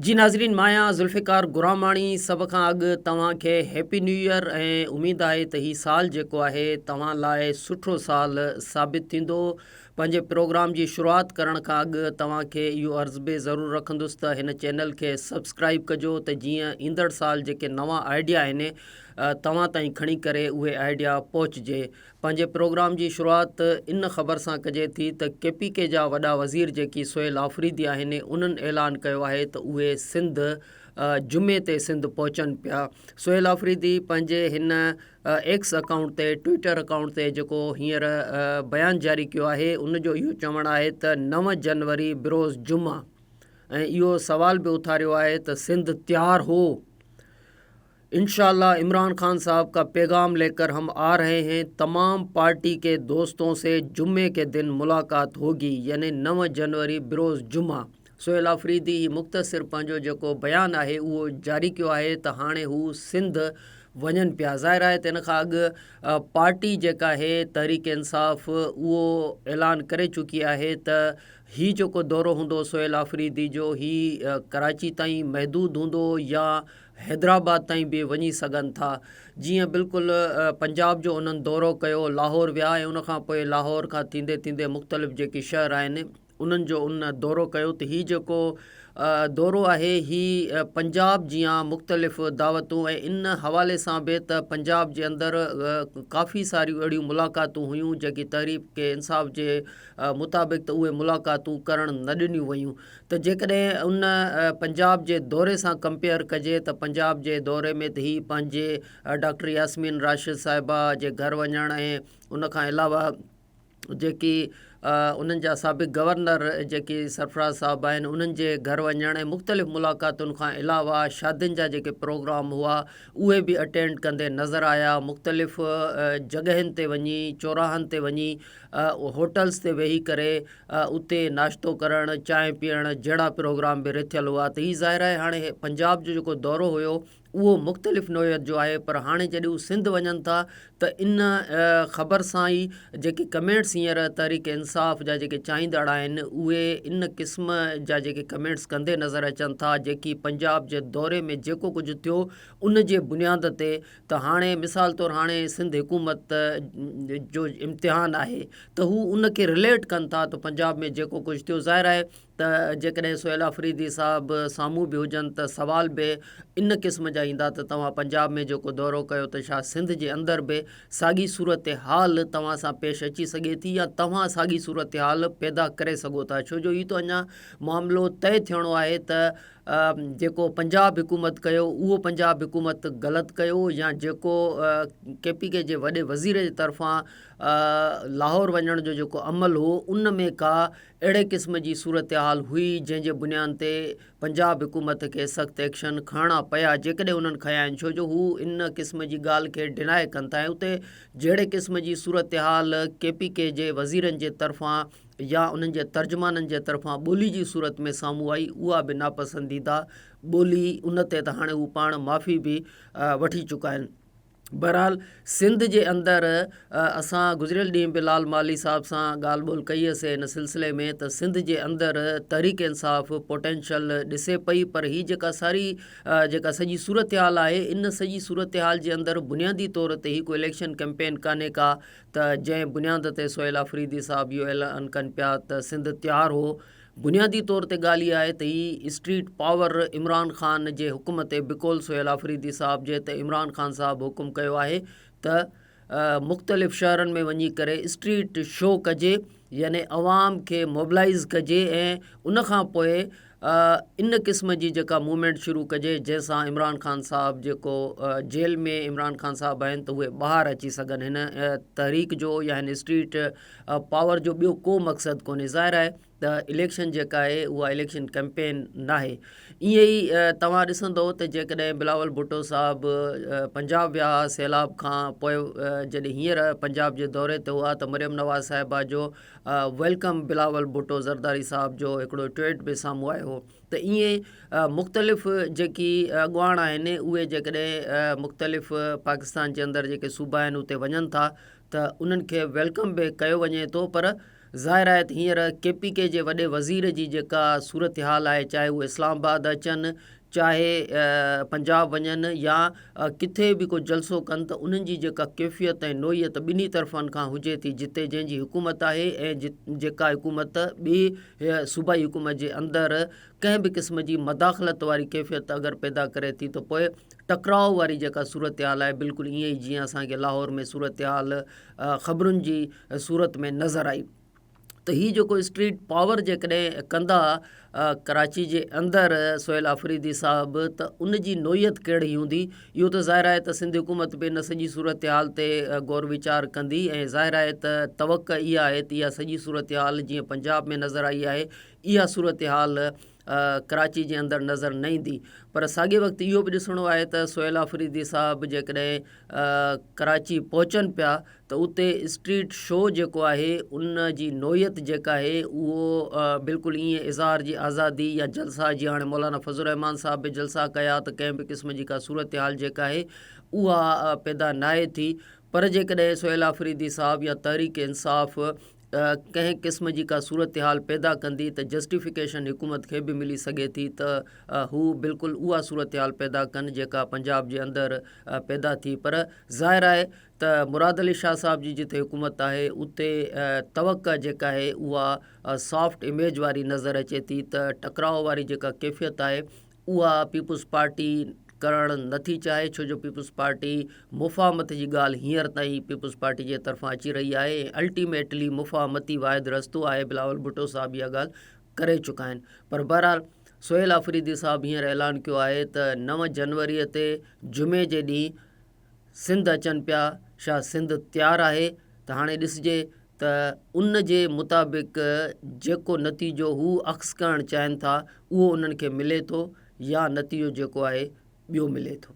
جي ناظرين مان آهيان ذوالفقار گراماڻي سڀ کان اڳ توهان کي هيپي نيو ايئر ۽ اميد آهي ته هي سال جيڪو آهي توهان لاء سٺو سال ثابت ٿيندو پنهنجي پروگرام جي شروعات ڪرڻ کان اڳ توهان کي اهو عرض به ضرور رکندس ته هن چينل کي سبسڪرائب ڪجو ته جيئن ايندڙ سال جيڪي نوان آئيڊيا آهن توهان تائين کڻي ڪري اهي آئيڊيا پهچجي پنهنجي پروگرام جي شروعات ان خبر سان ڪجي ٿي ته ڪي پي ڪي جا وڏا وزير جيڪي سهيل آفريدي آهن انهن اعلان ڪيو آهي ته اهي سنڌ جمعي تي سنڌ پهچن پيا. سهيل آفريدي پنهنجي هن ايڪس اڪائونٽ تي ٽوئيٽر اڪائونٽ تي جيڪو هينئر بيان جاري ڪيو آهي ان جو اهو چوڻ آهي ته نو جنوري بروز جمعه ۽ اهو سوال به اٿاريو آهي ته سنڌ تيار هو؟ انشاء الله عمران خان صاحب کا پيغام ليڪر هم آ رهي هين تمام پارٽي ڪي دوستون سي جمعي ڪي دن ملاقات هوگي يعني نو جنوري بروز جمعه سهيل آفريدي هي مختصر پنهنجو جيڪو بيان آهي اهو جاري ڪيو آهي ته هاڻي هو سنڌ وڃن پيا ظاهر آهي ته ان کان اڳ پارٽي جيڪا آهي تحريڪ انصاف اهو اعلان ڪري چڪي آهي ته هي جيڪو دورو هوندو سهيل آفريدي جو هي ڪراچي تائين محدود هوندو يا حيدرآباد تائين به وڃي سگهن ٿا جيئن بلڪل پنجاب جو انهن دورو ڪيو لاهور ويا ۽ ان کان پوء لاهور کان ٿيندي ٿيندي مختلف جيڪي شهر آهن انهن جو ان دورو ڪيو ته هي جيڪو دورو آهي هي پنجاب جيان مختلف دعوتون ۽ ان حوالي سان به ته پنجاب جي اندر ڪافي ساريون اهڙيون ملاقاتون هيون جيڪي تحريڪ انصاف جي مطابق ته اهي ملاقاتون ڪرڻ نه ڏنيون ويون ته جيڪڏهن ان پنجاب جي دوري سان ڪمپيئر ڪجي ته پنجاب جي دوري ۾ ته هي پنهنجي ڊاڪٽر ياسمين راشد صاحبه جي گهر وڃڻ ۽ ان کان علاوه جيڪي انهن جا سابق گورنر جيڪي سرفراز صاحب آهن انهن جي گهر وڃڻ ۽ مختلف ملاقاتن کان علاوه شادين جا جيڪي پروگرام هئا اهي به اٽينڊ ڪندي نظر آيا مختلف جڳهين تي وڃي چوراهن تي وڃي هوٽلس تي ويهي ڪري اتي ناشتو ڪرڻ، چانهه پيئڻ جهڙا پروگرام به رٿيل هئا ته هي ظاهر آهي هاڻي پنجاب جو جيڪو دورو هيو اهو مختلف نوعيت جو آهي پر هاڻي جڏهن هو سنڌ وڃن ٿا ته ان خبر سان ئي جيڪي ڪمينٽس هينئر تحريڪ انصاف جا جيڪي چاهيندڙ آهن اهي ان قسم جا جيڪي ڪمينٽس ڪندي نظر اچن ٿا جيڪي پنجاب جي دوري ۾ جيڪو ڪجهه ٿيو ان جي بنياد تي ته هاڻي مثال طور هاڻي سنڌ حڪومت جو امتحان آهي ته هو ان کي رليٽ ڪن ٿا ته پنجاب ۾ جيڪو ڪجهه ٿيو ظاهر آهي ته جيڪڏهن سهيل آفريدي صاحب سامهون به هجن ته سوال به ان قسم جا ايندا ته توهان پنجاب ۾ جيڪو دورو ڪيو ته ڇا سنڌ جي اندر به ساڳي صورتحال توهان سان پيش اچي سگهي ٿي يا توهان ساڳي صورتحال پيدا ڪري سگهو ٿا ڇو جو هي ته اڃا معاملو طئي ٿيڻو آهي ته جيڪو پنجاب حڪومت ڪيو اهو پنجاب حڪومت غلط ڪيو يا جيڪو ڪي پي ڪي جي وڏي وزير جي طرفان لاهور وڃڻ جو جيڪو عمل هو ان ۾ ڪا اهڙي قسم جي صورتحال هئي جنهن جي بنياد تي پنجاب حڪومت کي سخت ايڪشن کڻڻا پيا جيڪڏهن انهن کنيا آهن ڇو جو هو ان قسم جي ڳالهه کي ڊنائي ڪن ٿا ۽ اتي جهڙي قسم جي صورتحال ڪي پي ڪي جي وزيرن جي طرفان يا انهن جي ترجمانن جي طرفان ٻولي جي صورت ۾ سامهون آئي اها به ناپسنديده ٻولي ان تي ته هاڻي هو پاڻ معافي به وٺي چڪا آهن. بهرحال سنڌ جي اندر اسان گذريل ڏينهن به لال مالهي صاحب سان ڳالهه ٻولهه ڪئي هئسي ان سلسلي ۾ ته سنڌ جي اندر تحريڪ انصاف پوٽينشل ڏسي پئي پر هي جيڪا ساري جيڪا سڄي صورتحال آهي ان سڄي صورتحال جي اندر بنيادي طور تي هي ڪو اليڪشن ڪئمپين ڪانهي ڪا ته جنهن بنياد تي سهيل آفريدي صاحب اهو اعلان ڪن پيا ته سنڌ تيار هو، بنيادي طور تي ڳالهه اها آهي ته هي اسٽريٽ پاور عمران خان جي حڪم تي بقول سهيل آفريدي صاحب جي ته عمران خان صاحب حڪم ڪيو آهي ته مختلف شهرن ۾ وڃي ڪري اسٽريٽ شو ڪجي يعني عوام کي موبلائيز ڪجي ۽ ان کان پوء ان قسم جي جيڪا موومينٽ شروع ڪجي جنهن سان عمران خان صاحب جيڪو جيل ۾ عمران خان صاحب آهن ته اهي ٻاهر اچي سگهن هن تحريڪ جو يا هن اسٽريٽ پاور جو ٻيو ڪو مقصد ڪونهي ظاهر آهي ته اليڪشن جيڪا آهي اها اليڪشن ڪمپين ناهي ائين ئي توهان ڏسندو ته جيڪڏهن بلاول ڀٽو صاحب پنجاب ويا هئا سيلاب کان پوء جڏهن هينئر پنجاب جي دوري تي هئا ته مريم نواز صاحبه جو welcome Bilawal Bhutto Zardari صاحب جو هڪڙو ٽوئيٽ به سامهون آيو هو ته ائين مختلف جيڪي اڳواڻ آهن اهي جيڪڏهن مختلف پاڪستان جي اندر جيڪي صوبا آهن اتي وڃن ٿا ته انهن کي welcome به ڪيو وڃي ٿو پر ظاهر آهي ته هينئر ڪي پي ڪي جي وڏي وزير جي جيڪا صورتحال آهي چاهي هو اسلام آباد اچن چاهي پنجاب وڃن يا ڪٿي به ڪو جلسو ڪن ته انهن جي جيڪا ڪيفيت ۽ نوعيت ٻنهي طرفن کان هجي ٿي جتي جنهن جي حڪومت آهي ۽ جيڪا حڪومت ٻي صوبائي حڪومت جي اندر ڪنهن به قسم جي مداخلت واري ڪيفيت اگر پيدا ڪري ٿي ته پوء ٽڪراء واري جيڪا صورتحال آهي بلڪل ائين ئي جيئن اسان کي لاهور ۾ صورتحال خبرن جي صورت ۾ نظر آئي ته هي جيڪو اسٽريٽ پاور جيڪڏهن ڪندا ڪراچي جي اندر سهيل آفريدي صاحب ته ان جي نوعيت ڪهڙي هوندي اهو ته ظاهر آهي ته سنڌ حڪومت به ان سڄي صورتحال تي غور ويچار ڪندي ۽ ظاهر آهي ته توقع اها آهي ته اها سڄي صورتحال جيئن پنجاب ۾ نظر آئي آهي اها صورتحال ڪراچي جي اندر نظر نه ايندي پر ساڳي وقت اهو به ڏسڻو آهي ته سهيل آفريدي صاحب جيڪڏهن ڪراچي پهچن پيا ته اتي اسٽريٽ شو جيڪو آهي ان جي نوعيت جيڪا آهي اهو بلڪل ائين اظهار جي آزادي يا جلسا جي هاڻي مولانا فضل الرحمان صاحب به جلسا ڪيا ته ڪنهن به قسم جي ڪا صورتحال جيڪا آهي اها پيدا ناهي ٿي پر جيڪڏهن سهيل آفريدي صاحب يا تحريڪ انصاف ڪنهن قسم جي ڪا صورتحال پيدا ڪندي ته جسٽيفڪيشن حڪومت کي به ملي سگهي ٿي ته هو بلڪل اها صورتحال پيدا ڪن جيڪا پنجاب جي اندر پيدا ٿي پر ظاهر آهي ته مراد علي شاهه صاحب جي جتي حڪومت آهي اتي توقع جيڪا آهي اها سافٽ اميج واري نظر اچي ٿي ته ٽڪراء واري جيڪا ڪيفيت آهي اها پيپلز پارٽي ڪرڻ نٿي چاهي ڇو جو پيپلز پارٽي مفاهمت جي ڳالهه هينئر تائين پيپلز پارٽي جي طرفان اچي رهي آهي ۽ الٽيميٽلي مفاهمتي واحد رستو آهي بلاول ڀٽو صاحب اها ڳالهه ڪري چڪا آهن پر بهرحال سهيل آفريدي صاحب هينئر اعلان ڪيو آهي ته نو جنوري تي جمعي جي ڏينهن سنڌ اچن پيا شا سنڌ تيار آهي ته هاڻي ڏسجي ته ان جي مطابق جيڪو نتيجو هو اخذ ڪرڻ چاهين ٿا اهو انهن کي ملي ٿو يا نتيجو جيڪو آهي ٻيو ملي ٿو.